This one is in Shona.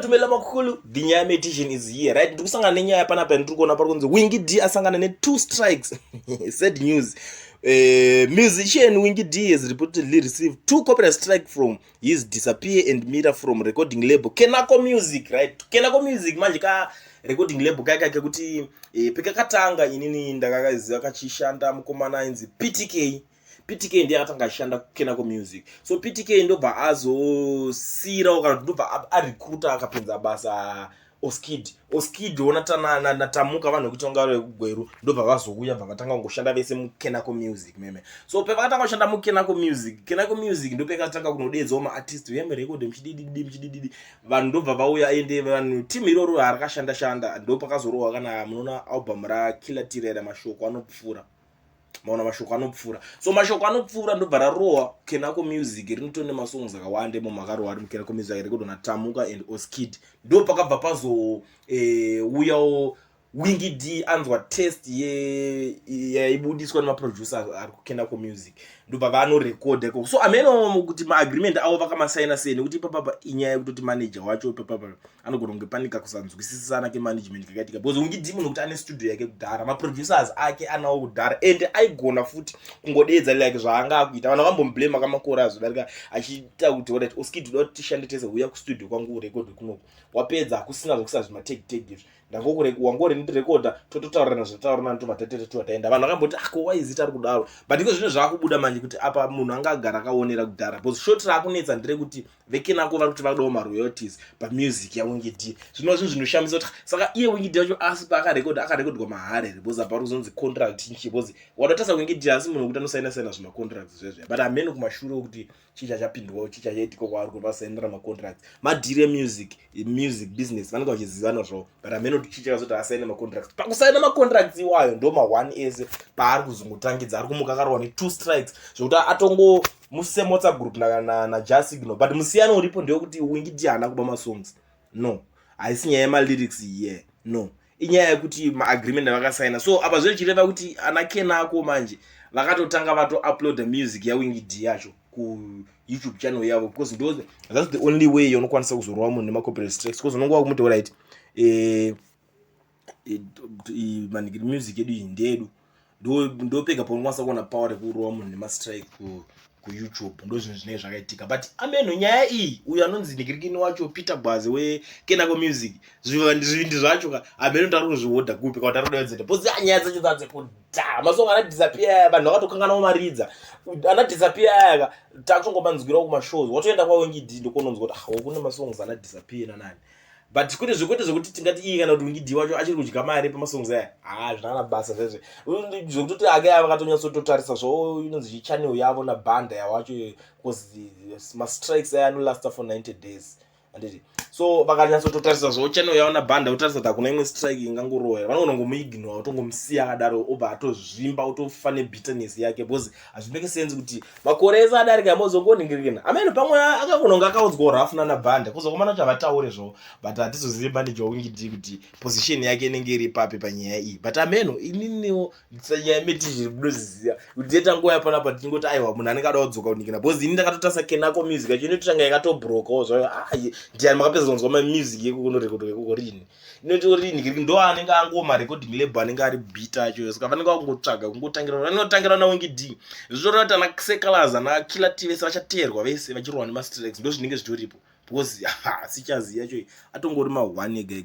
Dumela makhulu, the Nyaya Magician is here, right? Ndiri kusangana nenyaya panapa yandiri kuona pari kunzi Winky D asangana ne-two strikes. Sad news. Musician Winky D has reportedly received two copyright strike from his Disappear and Mira from recording label Kenako Music, right? Kenako Music manje ka recording label kaka kekuti pekakatanga inini ndakakaziva kachishanda mukomana ainzi PTK. PTK ndiye akatanga achishanda kuKenako Music. So PTK ndobva azosiyirawo kana kuti ndobva arecruita, akapinza basa Oskid. Oskid ona naTamuka, vanhu vekuti vanga vari vekuGweru, ndobva vazouya, bva vatanga kungoshanda vese muKenako Music meme. So pevakatanga kushanda muKenako Music, Kenako Music ndopekatanga kunodedzawo maartist, uya murekodhi muchidididi muchidididi, vanhu ndobva vauya. Ende vanhu, timu iroro harakashanda shanda, ndopakazorohwa kana munoona album raKiller T rera Mashoko Anopfuura. Maona Mashoko Anopfuura. So Mashoko Anopfuura ndobva rarohwa Kenako Music, rinoto nemasongs akawanda imo makarohwa ari muKenako Music, akarekodwa naTamuka and Oskid. Ndo pakabva pazouyawo Winky D, anzwa test yaibudiswa nemaproducer ari kuKenako Music, ndobva vanorekodha ikoko. So ameno kuti maagreement avo vakamasaina sei, nekuti ipapapa inyaya yekutoti manager wacho ipapapa anogona kunge panika kusanzwisisana kemanagement kakaitika, because Winky D munhu kuti ane studio yake kudhara, maproducers ake anawo kudhara, ende aigona futi kungodedza like zvaanga akuita. Vanhu vakambomublame akamakore azodarika achiita kuti, alright Oskid, uda kuti tishande tese, uya kustudio kwangu urekodhe kunoko, wapedza hakusina zvokusa zvimatag tag izvi, wangorenirekodha, tototaurirana zvataurirana, tobva tatete tuva taenda. Vanhu vakamboti, "Ako waizita ari kudaro?" But iko zvino zvaakubuda manje kuti apa munhu anga agara akaonera kudhara, because short raakunetsa nderekuti veKenako vari kuti vakudawo maroyalties pamusic yaWinky D. Zvinova zvinhu zvinoshamisa kuti saka iye Winky D wacho asi paakarekodha akarekodwa mahara here? Because apa kuzonzi contract nchi, because wadatarisa Winky D asi munhu wekuti anosaina saina zvimacontracts zvezve, but hamene kumashure wekuti chii chachapindwawo, chii chachaitika kwaari kuti vasainira macontracts. Madhiri emusic, music business, vanenge vachizivana zvavo, but hamene kuti chii chakazoti asaine macontracts. Pakusaina macontracts iwayo ndo ma1 ese paari kuzongotangidza, ari kumuka akarohwa ne2 strikes, zvokuti atongo musame WhatsApp group naJah Signal. But musiyano uripo ndewekuti Winky D haana kuba masongs. No, haisi nyaya yemalyrics iye, no, inyaya yekuti maagreement avakasaina. So apa zvichireva kuti ana Kenako manje vakatotanga vatouploada music yaWinky D yacho kuYouTube channel yavo, because ndo that's the only way yaunokwanisa kuzorova munhu nemacopyright strikes, because unonge wakumuti, right, manhikiri music yedu iyi ndeyedu. Ndopega paunokwanisa kuona power rekurova munhu nemastrike kuYouTube. Ndo zvinhu zvinenge zvakaitika, but ameno nyaya iyi, uyo anonzi nikirikini wacho, Peter Gwazi weKenako Music, zvivindi zvacho ka ameno ndari kuzvihodha kupi kana tari kudaidzeta, because nyaya dzacho dzadzekudhaa. Masongo ana Disappear, vanhu vakatokanganawo maridza ana Disappear aya ka, takutongomanzwirawo kumashows. Watoenda kwaWinky D ndokononzwa kuti ah, kune masongs ana Disappear nanani, but kwete zvekuti tingati iye kana kuti Winky D wacho achiri kudya mari pamasongs aya. Ha, zvina basa zvezve zvekutoti ake ava vakatonyatsototarisa zvavo inonzi chichannel yavo nabhanda yawacho, because mastrikes aya anolasta for 90 days, handiti? So vakanyatsototarisa zvavo channel yavo nabhanda, votarisa kuti hakuna imwe strike ingangorohwa, vanogona kungomuignora, votongomusiya akadaro, obva atozvimba, otofa nebitterness yake, because hazvimake sense kuti makore ese adarika mozongoningirikina. Amene pamwe akagona kunge akaudzwawo rafu nanabhanda kuzokomana kuti havataure zvavo, but hatizozivi manager waWinky D kuti position yake inenge iri papi panyaya iyi. But ameno, ininiwo nyaya metizhi munoziziva kuti teta nguva yapanapa tichingoti aiwa, munhu anenge ada kudzoka kunikina, because ini ndakatotarisa Kenako Music yacho inototanga yakatobrokawo zvayo. Ai, ndiani makapedza kunzwa mamusic yekunorekodwa ikoko rini? Inotori ndo anenge angoma recording label anenge ari bita acho, saka vanenge vakungotsvaga kungotangira, vanotangira naWinky D. Zvitoreva kuti ana Secolors, ana Killer T vese vachateerwa vese vachirohwa nemastrikes. Ndo zvinenge zvitoripo, because sichazi yacho atongori ma1 ega ega.